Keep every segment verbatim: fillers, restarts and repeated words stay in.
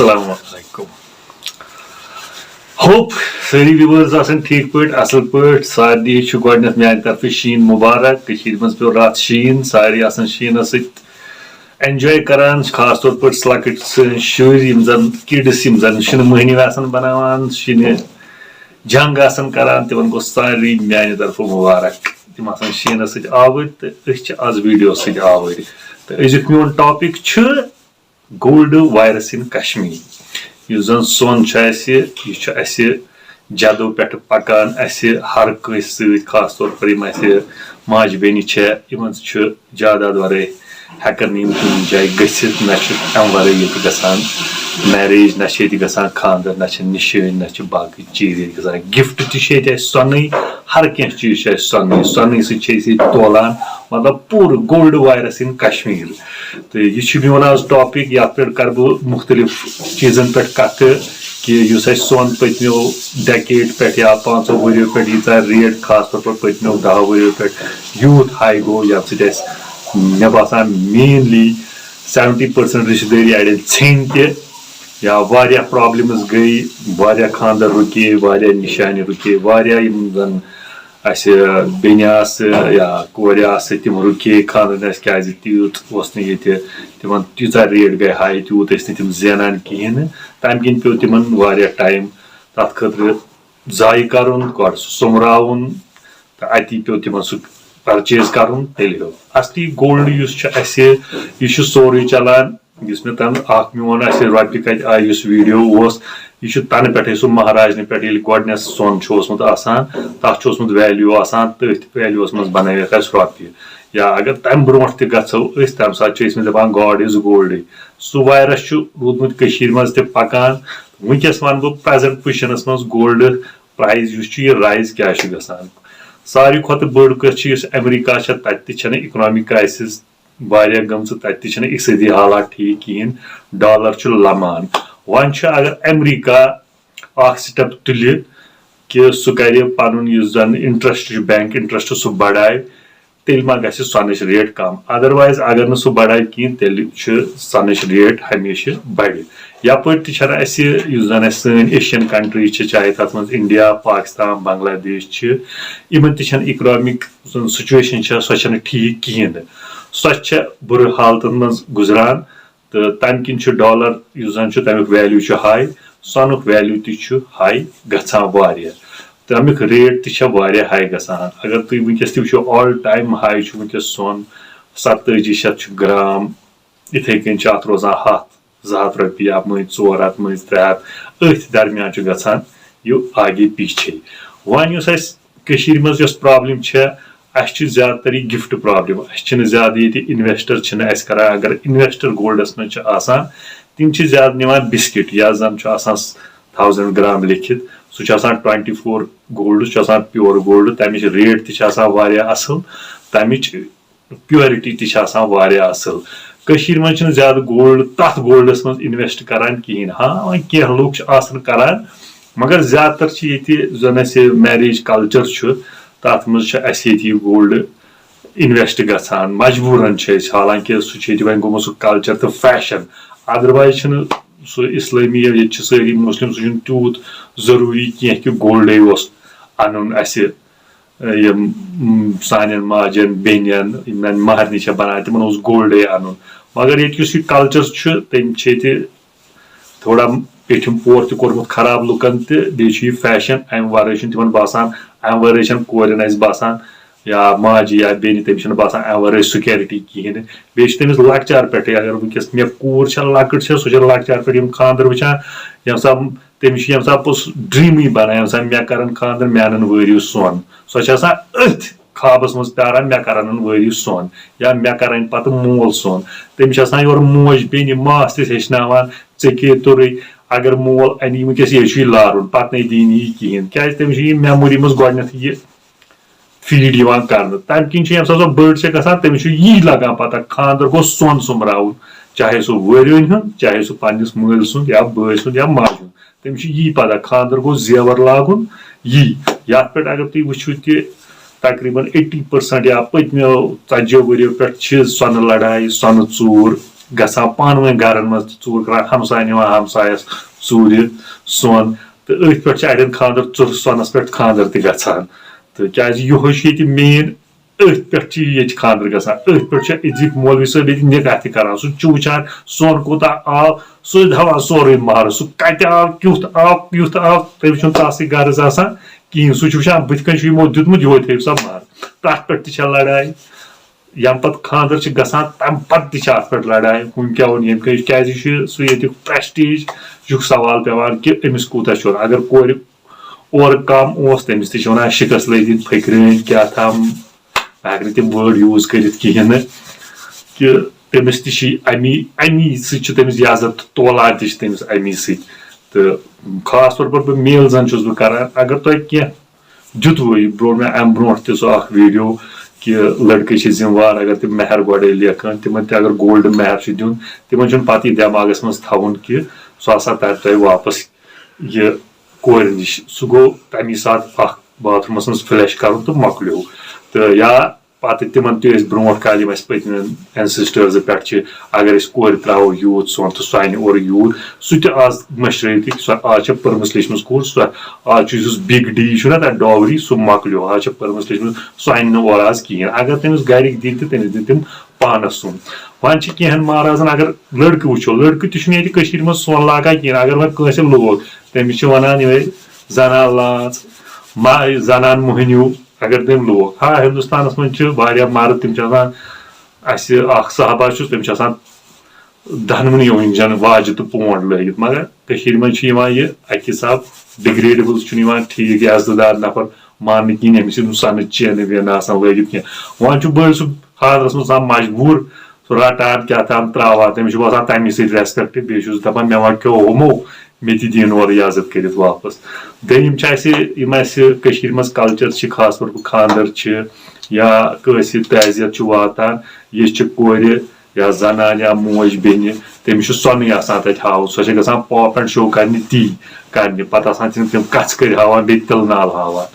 السلام علیکم۔ ہوپ سٲری ویورز آسن ٹھیٖک پٲٹھۍ، اَصٕل پٲٹھۍ۔ سارنٕے چھُ گۄڈٕنٮ۪تھ میانہِ طرفہٕ شیٖن مُبارک۔ کٔشیٖرِ منٛز پیوٚو راتھ شیٖن، سارے آسن شیٖنس سۭتۍ اینجاے کران، خاص طور پٲٹھۍ لۄکٕٹۍ سٲنۍ شُرۍ، یِم زن کِڈٕس، یِم زن شِنہٕ مٔہنِو آسن بناوان، شِنہٕ جنگ آسن کران، تِمن گوٚو سارنٕے میانہِ طرفہٕ مُبارک۔ تِم آسن شیٖنس سۭتۍ آوٕرۍ تہٕ أسۍ چھِ از ویڈیو سۭتۍ آوٕرۍ۔ تہٕ أزیُک میون ٹاپک چھُ گولڈ وایرس ان کشمیر۔ یُس زن سۄن چھُ اَسہِ، یہِ چھُ اَسہِ جدو پٮ۪ٹھٕ پکان اَسہِ ہر کٲنٛسہِ سۭتۍ، خاص طور پر یِم اَسہِ ماجہِ بیٚنہِ چھےٚ، یِمن چھُ جاداد ورٲے ہٮ۪کن نہٕ یِم کُنہِ جایہِ گٔژھِتھ، نہ چھُ اَمہِ ورٲے ییٚتہِ گژھان میریج، نہ چھِ ییٚتہِ گژھان خانٛدر، نہ چھِ نِشٲنۍ، نہ چھِ باقٕے چیٖز ییٚتہِ گژھان۔ گفٹ تہِ چھِ ییٚتہِ اَسہِ سۄنٕے، ہر کینٛہہ چیٖز چھُ اَسہِ سۄنٕے، سۄنٕے سۭتۍ چھِ أسۍ ییٚتہِ تولان، مطلب پوٗرٕ گولڈ وایرس ان کشمیر۔ تہٕ یہِ چھُ میون آز ٹاپک، یتھ پٮ۪ٹھ کرٕ بہٕ مُختٔلِف چیٖزن پٮ۪ٹھ کتھٕ کہِ یُس اَسہِ سۄن پٔتمیو ڈیکیڈ پٮ۪ٹھ یا پانٛژو ؤریو پٮ۪ٹھ ییٖژاہ ریٹ، خاص طور پر پٔتمیو دَہو ؤریو پٮ۪ٹھ یوٗت ہاے گوٚو، ییٚمہِ سۭتۍ اَسہِ مےٚ باسان مینلی سیونٹی پٔرسنٹ رشتہٕ دٲری اڑٮ۪ن ژھیٚنۍ تہِ، یا واریاہ پرابلمز گٔے، واریاہ خانٛدر رُکے، واریاہ نِشانہِ رُکے، واریاہ یِم زن اَسہِ بیٚنہِ آسہٕ یا کورِ آسہٕ، تِم رُکے خانٛدر، اَسہِ کیٛازِ تیوٗت اوس نہٕ ییٚتہِ، تِمن تیٖژاہ ریٹ گٔے ہاے، تیوٗت ٲسۍ نہٕ تِم زینان کِہیٖنۍ نہٕ۔ تَمہِ کِنۍ پیوٚو تِمن واریاہ ٹایم تَتھ خٲطرٕ ضایع کَرُن، گۄڈٕ سُہ سوٚمراوُن، تہٕ اَتی پیوٚو تِمن سُہ پرچیز کَرُن۔ تیٚلہِ ہیوٚو اَصلی گولڈ یُس چھُ اَسہِ، یہِ چھُ سورُے چلان۔ یُس مےٚ تَنہٕ اَکھ میون اَسہِ رۄپیہِ کَتہِ آیہِ یُس ویٖڈیو اوس، یہِ چھُ تَنہٕ پٮ۪ٹھَے سُہ مہراجنہِ پٮ۪ٹھ، ییٚلہِ گۄڈٕنٮ۪تھ سۄن چھُ اوسمُت آسان، تَتھ چھُ اوسمُت ویلیوٗ آسان، تٔتھۍ ویلیوٗوَس منٛز بَنٲوِتھ اَسہِ رۄپیہِ۔ یا اگر تَمہِ برونٛٹھ تہِ گژھو أسۍ، تَمہِ ساتہٕ چھِ ٲسمٕتۍ دَپان God is gold۔ سُہ وایرَس چھُ روٗدمُت کٔشیٖرِ منٛز تہِ پَکان۔ وٕنکیٚس وَنہٕ بہٕ پرٛٮ۪زَنٹ پُزِشَنَس منٛز گولڈ پرٛایِز یُس چھُ، یہِ رایِز کیٛازِ چھُ گژھان؟ ساروی کھۄتہٕ بٔڑ کَتھ چھِ، یُس امریکہ چھےٚ، تَتہِ تہِ چھَنہٕ اِکنامِک کرٛایسِز واریاہ گٔمژٕ، تَتہِ تہِ چھَنہٕ اقتصٲدی حالات ٹھیٖک کِہیٖنۍ، ڈالر چھُ لمان۔ وۄنۍ چھُ اگر امریکہ اکھ سٹیپ تُلہِ کہِ سُہ کرِ پنُن یُس زن انٹرسٹ چھُ، بینک انٹرسٹ سُہ بڑایہِ، تیٚلہِ ما گژھِ سۄنٕچ ریٹ کم؟ ادروایز اگر نہٕ سُہ بڑایہِ کِہیٖنۍ، تیٚلہِ چھُ سۄنٕچ ریٹ ہمیشہِ بڑِ۔ یپٲرۍ تہِ چھَنہٕ اَسہِ یُس زن اَسہِ سٲنۍ ایشین کنٹریز چھِ، چاہے تتھ منٛز انڈیا، پاکستان، بنگلہ دیش چھِ، یِمن تہِ چھَنہٕ اکنامک یُس زن سچویشن چھےٚ، سۄ چھَنہٕ ٹھیٖک کِہیٖنۍ نہٕ۔ سۄ چھےٚ بُرٕ حالتن منٛز گُزران، تہٕ تَمہِ کِنۍ چھُ ڈالر یُس زن چھُ، تَمیُک ویلیوٗ چھُ ہاے، سۄنُک ویلیوٗ تہِ چھُ ہاے گژھان واریاہ، تَمیُک ریٹ تہِ چھےٚ واریاہ ہاے گژھان۔ اگر تُہۍ وٕنکیٚس تہِ وٕچھِو، آل ٹایم ہاے چھُ وٕنکیٚس سۄن، ستٲجی شیٚتھ چھُ گرام، یِتھَے کٔنۍ چھُ اَتھ روزان ہَتھ، زٕ ہَتھ رۄپیہِ یا مٔنٛزۍ ژور ہَتھ، مٔنٛزۍ ترٛےٚ ہَتھ، أتھۍ درمیان چھُ گژھان یہِ آگے پیچھے۔ وۄنۍ یُس اَسہِ کٔشیٖرِ منٛز یۄس پرابلم چھےٚ، اَسہِ چھِ زیادٕ تر یہِ گفٹ پرابلم۔ اَسہِ چھِنہٕ زیادٕ ییٚتہِ انویسٹر چھِنہٕ اَسہِ کران۔ اگر انویسٹر گولڈس منٛز چھِ آسان، تِم چھِ زیادٕ نِوان بسکٹ، یا زن چھُ آسان تھاوزنڈ گرام لیکھِتھ، سُہ چھُ آسان ٹُوینٹی فور گولڈ، سُہ چھُ آسان پیور گولڈ، تَمِچ ریٹ تہِ چھِ آسان واریاہ اَصٕل، تَمِچ پیورٹی تہِ چھِ آسان واریاہ اَصٕل۔ کٔشیٖرِ منٛز چھِنہٕ زیادٕ گولڈ، تَتھ گولڈس منٛز انویسٹ کران کِہیٖنۍ۔ ہاں، وۄنۍ کینٛہہ لُکھ چھِ آسان کران، مگر زیادٕ تر چھِ ییٚتہِ یُس زن اَسہِ میریج کلچر چھُ، تَتھ منٛز چھُ اَسہِ ییٚتہِ یہِ گولڈ انویسٹ گژھان، مجبوٗرن چھِ أسۍ، حالانکہِ سُہ چھُ ییٚتہِ وۄنۍ گوٚمُت سُہ کلچر تہٕ فیشن۔ ادروایز چھِنہٕ سُہ اسلٲمی، ییٚتہِ چھِ سٲری مسلم، سُہ چھُنہٕ تیوٗت ضروٗری کینٛہہ کہِ گولڈے اوس انُن اَسہِ۔ یِم، م، سانٮ۪ن ماجٮ۪ن، بیٚنٮ۪ن، یِم میانہِ مہرنہِ چھےٚ بنان، تِمن اوس گولڈے انُن۔ مگر ییٚتہِ یُس یہِ کلچر چھُ، تٔمۍ چھِ ییٚتہِ تھوڑا پیٚٹھِم پور تہِ کوٚرمُت خراب لُکن تہِ، بیٚیہِ چھُ یہِ فیشن، امہِ ورٲے چھُنہٕ تِمن باسان، امہِ ورٲے چھَنہٕ کورٮ۪ن اَسہِ باسان یا ماجہِ یا بیٚنہِ، تٔمِس چھَنہٕ باسان امہِ ورٲے سیکیورٹی کِہیٖنۍ نہٕ۔ بیٚیہِ چھِ تٔمِس لۄکچار پٮ۪ٹھٕے، اگر وٕنکیٚس مےٚ کوٗر چھےٚ لۄکٕٹ چھےٚ، سۄ چھےٚ لۄکچار پٮ۪ٹھ یِم خانٛدر وٕچھان، ییٚمہِ ساتہٕ تٔمِس چھُ ییٚمہِ ساتہٕ پوٚتُس ڈریٖمٕے بنان، ییٚمہِ ساتہٕ مےٚ کرن خانٛدر، میانٮ۪ن وٲرِو سۄن، سۄ چھےٚ آسان أتھۍ خوابس منٛز پیاران، مےٚ کرن وٲرِو سۄن یا مےٚ کرن پتہٕ مول سۄن۔ تٔمِس چھِ آسان یورٕ موج، بیٚنہِ، ماس تہِ ہیٚچھناوان، ژےٚ کیٛاہ توٚرُے، اگر مول انہِ وٕنکیٚس، یے چھُے لارُن، پتہٕ نے دِیہِ نہٕ یہِ کِہیٖنۍ، کیٛازِ تٔمِس چھُ یہِ میموری منٛز گۄڈٕنیتھٕے یہِ فیٖڈ یِوان کرنہٕ۔ تَمہِ کِنۍ چھُ ییٚمہِ ساتہٕ سۄ بٔڑ چھےٚ گژھان، تٔمِس چھُ یی لگان پتہ، خانٛدر گوٚو سۄن سوٚمبراوُن، چاہے سُہ وٲرِوٕنۍ ہُنٛد، چاہے سُہ پننِس مٲلۍ سُنٛد یا بٲے سُنٛد یا ماجہِ ہُنٛد۔ تٔمِس چھُ یی پتہ، خانٛدر گوٚو زیور لاگُن، یی۔ یتھ پٮ۪ٹھ اگر تُہۍ وٕچھِو تہِ، تقریباً ایٹی پٔرسنٹ یا پٔتمیو ژتجی ؤریو پٮ۪ٹھ چھِ سۄنہٕ لڑایہِ، سۄنہٕ ژوٗر، گژھان پانہٕ ؤنۍ گرن منٛز تہِ ژوٗر کران، ہمساے نِوان ہمسایس ژوٗرِ سۄن۔ تہٕ أتھۍ پٮ۪ٹھ چھِ اَڑٮ۪ن خانٛدر ژُرٕ سۄنس پٮ۪ٹھ خانٛدر تہِ گژھان۔ تہٕ کیازِ یِہوے چھُ ییٚتہِ مین، أتھۍ پٮ۪ٹھ چھِ ییٚتہِ خانٛدر گژھان، أتھۍ پٮ۪ٹھ چھُ أزِکۍ مولوی صٲب ییٚتہِ نکاح تہِ کران۔ سُہ چھُ وٕچھان سۄن کوٗتاہ آو، سُہ چھُ دَپان سورُے مہرٕ، سُہ کَتہِ آو، کیُتھ آو، کیُتھ آو، تٔمِس چھُنہٕ تَسٕے غرض آسان کِہیٖنۍ۔ سُہ چھُ وٕچھان بٕتھِ کَنہِ چھُ یِمو دیُتمُت، یِہوٚے تھٲیِو سا مہر۔ تَتھ پٮ۪ٹھ تہِ چھےٚ لڑایہِ۔ ییٚمہِ پَتہٕ خانٛدر چھِ گژھان، تَمہِ پَتہٕ تہِ چھِ اَتھ پٮ۪ٹھ لڑایہِ، ہُم کیٛاہ ووٚن، ییٚمہِ کِنۍ، کیٛازِ یہِ چھُ سُہ ییٚتیُک prestige یُک سوال پٮ۪وان کہِ أمِس کوٗتاہ چھُ۔ اگر کورِ اورٕ کم اوس، تٔمِس تہِ چھِ وَنان شِکَس لٔگِتھ، پھٔکرٲنۍ کیٛاہ تام، بہٕ ہٮ۪کہٕ نہٕ تِم word use کٔرِتھ کِہیٖنۍ نہٕ، کہِ تٔمِس تہِ چھِ اَمی، اَمی سۭتۍ چھُ تٔمِس یَزتھ تہٕ تولان تہِ چھِ تٔمِس اَمی سۭتۍ۔ تہٕ خاص طور پر بہٕ male زَن چھُس بہٕ کران، اگر تۄہہِ کینٛہہ دیُتوُ، یہِ برونٛٹھ مےٚ اَمہِ برونٛٹھ تہِ سُہ اَکھ video کہِ لٔڑکہٕ چھِ ذِمہٕ وار، اگر تِم مہر گۄڈَے لیکھان، تِمَن تہِ اگر gold مہر چھُ دیُن، تِمَن چھُنہٕ پَتہٕ یہِ دٮ۪ماغَس منٛز تھاوُن کہِ سُہ ہسا تَرِ تۄہہِ واپَس یہِ کورِ نِش۔ سُہ گوٚو تَمی ساتہٕ اَکھ bathroomس منٛز flush کَرُن تہٕ مۄکلیو۔ تہٕ یا پَتہٕ تِمَن تہِ ٲسۍ برونٛٹھ کالہِ یِم اَسہِ پٔتمٮ۪ن ancestors پٮ۪ٹھ چھِ، اگر أسۍ کورِ ترٛاوو یوٗت سۄن تہٕ سۄ اَنہِ اورٕ یوٗت، سُہ تہِ آز مٔشرٲیِتھ، سۄ آز چھےٚ پٔرمٕژ لیچھمٕژ کوٗر، سۄ آز چھُ یُس big D چھُنہ تَتھ dowry، سُہ مۄکلیو، آز چھےٚ پٔرمٕژ لیچھمٕژ، سۄ اَنہِ نہٕ اورٕ آز کِہیٖنۍ۔ اگر تٔمِس گَرِکۍ دِنۍ تہٕ تٔمِس دِنۍ تِم پانَس سُم۔ وۄنۍ چھِ کینٛہَن مہرازَن، اگر لٔڑکہٕ وٕچھو، لٔڑکہٕ تہِ چھُنہٕ ییٚتہِ کٔشیٖرِ منٛز سۄن لاگان کِہیٖنۍ۔ اگر وۄنۍ کٲنٛسہِ لوگ، تٔمِس چھِ وَنان یِہوٚے زَنان لانٛژ، ما-، زَنان موٚہنیوٗ۔ اگر تٔمۍ لوگ، ہا، ہِندُستانَس منٛز چھِ واریاہ مَرٕد، تِم چھِ آسان، اَسہِ اَکھ صاحبہ چھُس، تٔمِس چھِ آسان دَنوٕنی یِم زَن واجہِ تہٕ پونٛڈ لٲگِتھ۔ مگر کٔشیٖرِ منٛز چھِ یِوان یہِ اَکہِ حساب degradable، چھُنہٕ یِوان ٹھیٖک عزتہٕ دار نفر ماننہٕ کِہیٖنۍ، أمِس چھِ نہٕ سۄنہٕ چینہٕ وینہٕ آسان لٲگِتھ کینٛہہ۔ وۄنۍ چھُ بٔڑۍ سُہ خانٛدرَس منٛز آسان مجبوٗر، سُہ رَٹان کیٛاہ تام ترٛاوان، تٔمِس چھُ باسان تَمی سۭتۍ respect، بیٚیہِ چھُس دَپان مےٚ ما کھیوٚو ہُمو، مےٚ تہِ دِیِن اورٕ اجازت کٔرِتھ واپس۔ دوٚیِم چھِ اَسہِ یِم اَسہِ کٔشیٖرِ منٛز culture چھِ، خاص طور پٲٹھۍ خانٛدر چھِ یا کٲنٛسہِ تعزیت چھُ واتان، یہِ چھِ کورِ یا زنان یا موج بیٚنہِ، تٔمِس چھُ سۄنٕے آسان تَتہِ ہاوُن۔ سۄ چھےٚ گژھان pop and show کرنہِ تی کرنہِ، پتہٕ آسان تِم، تِم کَژھٕ کٔرۍ ہاوان، بیٚیہِ تِلہٕ نال ہاوان۔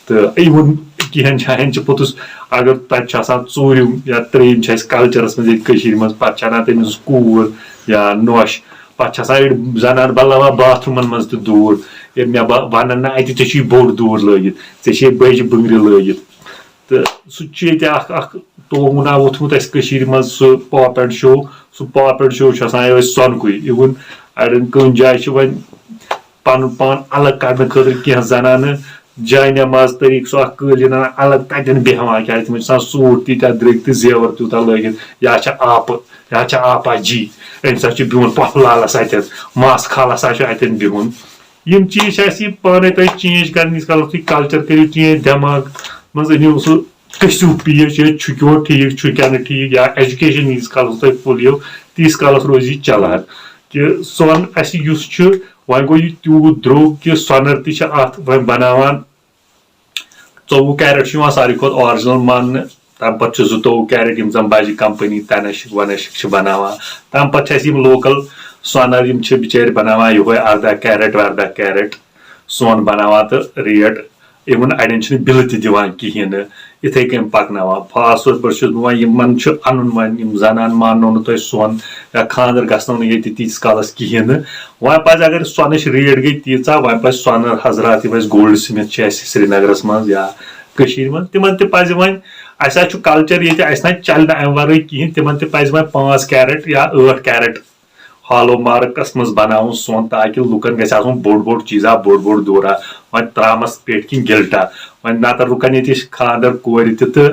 تہٕ even کینٛہَن جایَن چھِ پوٚتُس، اگر تَتہِ چھُ آسان ژوٗرِم یا ترٛیٚیِم چھِ اَسہِ cultureس منٛز ییٚتہِ کٔشیٖرِ منٛز، پتہٕ چھِ اَنان تٔمِس کوٗر یا نوٚش، پتہٕ چھِ آسان أڑۍ زنان بدلاوان bathroomن منٛز تہِ دوٗر، ییٚلہِ مےٚ با-، وَنان نہ اَتہِ ژےٚ چھُے بوٚڑ دوٗر لٲگِتھ، ژےٚ چھے بٔجہِ بٕنٛگرِ لٲگِتھ۔ تہٕ سُہ تہِ چھُ ییٚتہِ اکھ، اکھ tone آو ووٚتھمُت اَسہِ کٔشیٖرِ منٛز، سُہ pop and show۔ سُہ pop and show چھُ آسان یِہوٚے سۄنکُے۔ Even اَڑٮ۪ن کُنہِ جایہِ چھِ وۄنۍ پَنُن پان الگ کَڑنہٕ خٲطرٕ کینٛہہ زنانہٕ جاے نماز طریٖقہٕ سُہ اکھ قٲلیٖن اَنان الگ، تَتٮ۪ن بیٚہوان، کیٛازِ تِمن چھِ آسان suit تیٖتیٛاہ درٛگۍ تہٕ زیور تیوٗتاہ لٲگِتھ، یا چھِ آپہٕ، یا چھِ آپا جی، أمِس ہا چھُ بِہُن پۄپھٕ لالَس اَتٮ۪ن، ماسہٕ خالَس ہا چھُ اَتٮ۪ن بِہُن۔ یِم چیٖز چھِ اَسہِ یہِ پانَے تۄہہِ change کَرٕنۍ، ییٖتِس کالَس تُہۍ culture کٔرِو change، دٮ۪ماغ منٛز أنِو سُہ، کٔسِو پیٖس، یہِ چھُ کیٛاہ ٹھیٖک، چھُ کیٛاہ نہٕ ٹھیٖک، یا education ییٖتِس کالَس تُہۍ پھُلیو، تیٖتِس کالَس روزِ یہِ چَلان۔ کہِ سۄن اَسہِ یُس چھُ، وۄنۍ گوٚو یہِ تیوٗت درٛوگ کہِ سۄنَر تہِ چھِ اَتھ وۄنۍ بَناوان، ژوٚوُہ carat چھُ یِوان ساروی کھۄتہٕ original ماننہٕ۔ تَمہِ پَتہٕ چھُ زٕتووُہ carat، یِم زَن بَجہِ company تَنَشِک وَنَشِک چھِ بَناوان۔ تَمہِ پَتہٕ چھِ اَسہِ یِم local سۄنَر، یِم چھِ بِچٲرۍ بَناوان یِہوٚے اَرداہ carat وَرداہ carat سۄن بَناوان تہٕ rate، even اَڑٮ۪ن چھِنہٕ بِلہٕ تہِ دِوان کِہیٖنۍ نہٕ۔ یِتھَے کٔنۍ پَکناوان۔ خاص طور پٲٹھۍ چھُس بہٕ وَنان، یِمَن چھُ اَنُن وۄنۍ، یِم زَنان ماننو نہٕ تۄہہِ سۄن یا خانٛدر گژھنو نہٕ ییٚتہِ تیٖتِس کالَس کِہیٖنۍ نہٕ۔ وۄنۍ پَزِ، اگر سۄنٕچ rate گٔے تیٖژاہ، وۄنۍ پَزِ سۄنَر حضرات، یِم اَسہِ Goldsmith چھِ اَسہِ سرینگرَس منٛز یا کٔشیٖرِ منٛز، تِمَن تہِ پَزِ وۄنۍ، اَسہِ حظ چھُ culture ییٚتہِ، اَسہِ نہ چَلہِ نہٕ اَمہِ وَرٲے کِہیٖنۍ، تِمَن تہِ پَزِ وۄنۍ پانٛژھ carat یا ٲٹھ carat hallmarkس منٛز بَناوُن سۄن، تاکہِ لُکَن گژھِ آسُن بوٚڑ بوٚڑ چیٖزا، بوٚڑ بوٚڑ دوٗرا۔ وۄنۍ ترٛامَس پٮ۪ٹھ کِنۍ گِلٹا، وۄنۍ نَتہٕ رُکَن ییٚتہِ خانٛدر کورِ تہِ تہٕ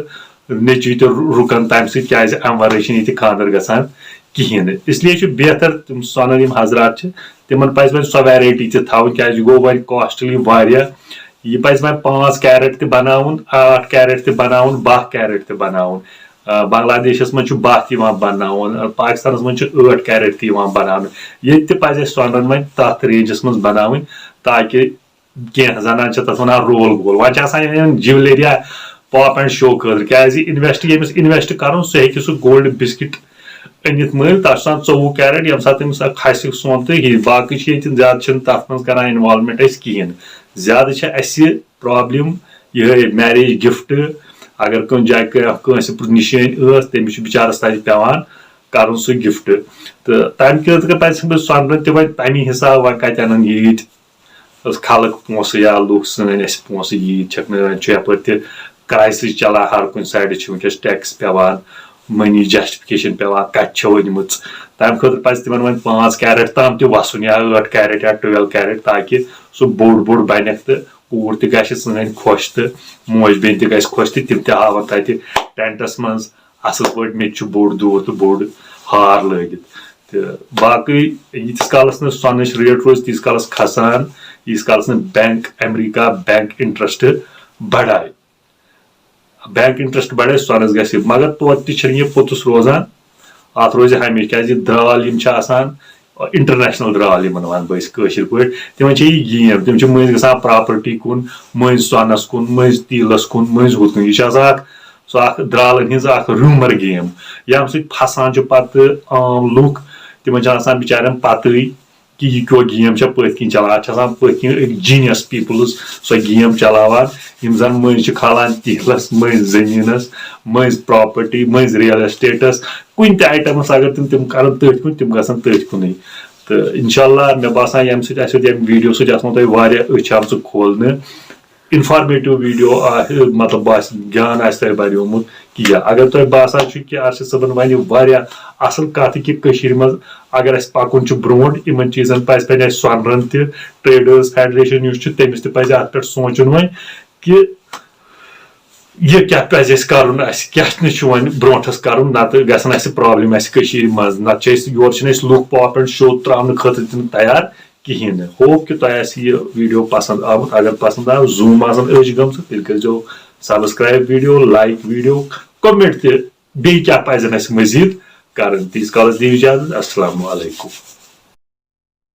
نیٚچوٗ تہِ رُ-، رُکَن تَمہِ سۭتۍ، کیٛازِ اَمہِ وَرٲے چھِنہٕ ییٚتہِ خانٛدر گژھان کِہیٖنۍ نہٕ۔ اس لیے چھُ بہتر تِم سۄنَر یِم حضرات چھِ، تِمَن پَزِ وۄنۍ سۄ variety تہِ تھاوٕنۍ، کیٛازِ یہِ گوٚو وۄنۍ costly واریاہ۔ یہِ پَزِ وۄنۍ پانٛژھ carat تہِ بَناوُن، ٲٹھ carat تہِ بَناوُن، باہ carat تہِ بَناوُن۔ آ، بنگلہ دیشَس منٛز چھُ باہ تہِ یِوان بَناوُن، آ، پاکِستانَس منٛز چھُ ٲٹھ carat تہِ یِوان بَناونہٕ۔ ییٚتہِ تہِ پَزِ اَسہِ سۄنرَن وۄنۍ تَتھ rangeس منٛز بَناوٕنۍ، تاکہِ کینٛہہ زَنان چھِ تَتھ وَنان roll gold۔ وۄنۍ چھِ آسان یِم jewellery یا pop and show خٲطرٕ، کیٛازِ invest ییٚمِس invest کَرُن، سُہ ہیٚکہِ سُہ gold biscuit أنِتھ مٔلۍ۔ تَتھ چھُ آسان ژوٚوُہ carat، ییٚمہِ ساتہٕ تٔمِس اَکھ کھَسہِ سۄن تہٕ یہِ۔ باقٕے چھِ ییٚتہِ زیادٕ چھِنہٕ تَتھ منٛز کَران involvement أسۍ کِہیٖنۍ۔ زیادٕ چھِ اَسہِ problem یِہوٚے marriage gift۔ اگر کُنہِ جایہِ کانٛہہ، کٲنٛسہِ نِشٲنۍ ٲس، تٔمِس چھُ بِچارَس تَتہِ پٮ۪وان کرُن سُہ گفٹ۔ تہٕ تمہِ خٲطرٕ پزِ سۄنرٕ تہِ وۄنۍ تمی حساب، وۄنۍ کتہِ انن ییٖتۍ خلق پونٛسہٕ یا لُکھ سٲنۍ اَسہِ پونٛسہٕ ییٖتۍ چھِکھ نہٕ، وۄنۍ چھُ یپٲرۍ تہِ کرایسز چلان، ہر کُنہِ سایڈٕ چھِ وٕنکیٚس ٹیکس پٮ۪وان، مٔنی جسٹفکیشن پٮ۪وان، کتہِ چھو أنمٕژ۔ تمہِ خٲطرٕ پزِ تِمن وۄنۍ پانٛژھ کیرٹ تام تہِ وسُن یا ٲٹھ کیرٹ یا ٹُویلو کیرٹ، تاکہِ سُہ بوٚڑ بوٚڑ بنٮ۪کھ تہٕ کوٗر تہِ گژھِ سٲنۍ خۄش تہٕ موج بیٚنہِ تہِ گژھِ خۄش تہٕ تِم تہِ ہاون تتہِ ٹینٹس منٛز اصل پٲٹھۍ مےٚ تہِ چھُ بوٚڑ دود تہٕ بوٚڑ ہار لٲگِتھ۔ تہٕ باقٕے ییٖتِس کالس نہٕ سۄنٕچ ریٹ روزِ تیٖتِس کالس کھسان، ییٖتِس کالس نہٕ بینک، امریکہ بینک انٹرسٹ بڑایہِ۔ بینک انٹرسٹ بڑے، سۄنس گژھِ، مگر توتہِ تہِ چھِنہٕ یہِ پوٚتُس روزان، اتھ روزِ ہمیشہِ، کیازِ یہِ درال یِم چھِ آسان، انٹرنیشنل درال یِمن ونہٕ بہٕ أسۍ کٲشِر پٲٹھۍ، تِمن چھِ یہِ گیم، تِم چھِ مٔنٛزۍ گژھان پراپرٹی کُن، مٔنٛزۍ سۄنس کُن، مٔنٛزۍ تیٖلس کُن، مٔنٛزۍ ہُتھ کُن۔ یہِ چھِ آسان اکھ، سۄ اکھ درالن ہٕنٛز اکھ رومر گیم، ییٚمہِ سۭتۍ پھسان چھِ پتہٕ عام لُکھ، تِمن چھِ آسان بِچارٮ۪ن پتہٕے کہِ یہِ کیٛاہ گیم چھےٚ پٔتھۍ کِنۍ چلان۔ اَتھ چھِ آسان پٔتھۍ کِنۍ أکۍ جینیس پیپلز سۄ گیم چلاوان، یِم زَن مٔنٛزۍ چھِ کھالان تیٖلَس، مٔنٛزۍ زٔمیٖنَس، مٔنٛزۍ پراپرٹی، مٔنٛزۍ ریل ایسٹیٹَس، کُنہِ تہِ آیٹمَس اگر تِم، تِم کَرَن تٔتھۍ کُن، تِم گژھن تٔتھۍ کُنُے۔ تہٕ انشاءاللہ مےٚ باسان ییٚمہِ سۭتۍ اَسہِ سۭتۍ، ییٚمہِ ویٖڈیو سۭتۍ آسنو تۄہہِ واریاہ أچھ آمژٕ کھولنہٕ، انفارمیٹو ویٖڈیو آسہِ، مطلب باسہِ گیان آسہِ تۄہہِ بَریومُت کِہیٖنۍ۔ اگر تۄہہِ باسان چھُ کہِ ارشد صٲبن وَنہِ واریاہ اَصٕل کَتھ کہِ کٔشیٖرِ منٛز اگر اَسہِ پَکُن چھُ برونٛٹھ، یِمَن چیٖزَن پَزِ پَزِ اَسہِ سۄنرَن تہِ، ٹریڈٲرٕس فیڈریشن یُس چھُ تٔمِس تہِ پَزِ اَتھ پٮ۪ٹھ سونٛچُن وۄنۍ کہِ یہِ کیٛاہ پَزِ اَسہِ کَرُن، اَسہِ کیٛاہ نہٕ چھُ وۄنۍ برونٛٹھَس کَرُن، نَتہٕ گژھن اَسہِ پرابلم اَسہِ کٔشیٖرِ منٛز، نَتہٕ چھِ أسۍ، یورٕ چھِنہٕ أسۍ لُکھ پاپھ اینڈ شو ترٛاونہٕ خٲطرٕ تہِ نہٕ تیار کِہیٖنۍ نہٕ۔ ہوپ کہِ تۄہہِ آسہِ یہِ ویٖڈیو پَسنٛد آمُت، اگر پَسنٛد آو، زوٗم آسَن أچھ گٔمژٕ، تیٚلہِ کٔرۍزیو subscribe video, like video, comment تہِ، بیٚیہِ کیٛاہ پَزَن اَسہِ مٔزیٖد کَرٕنۍ۔ تیٖتِس کالَس دِیِو اِجازت، السلام علیکم۔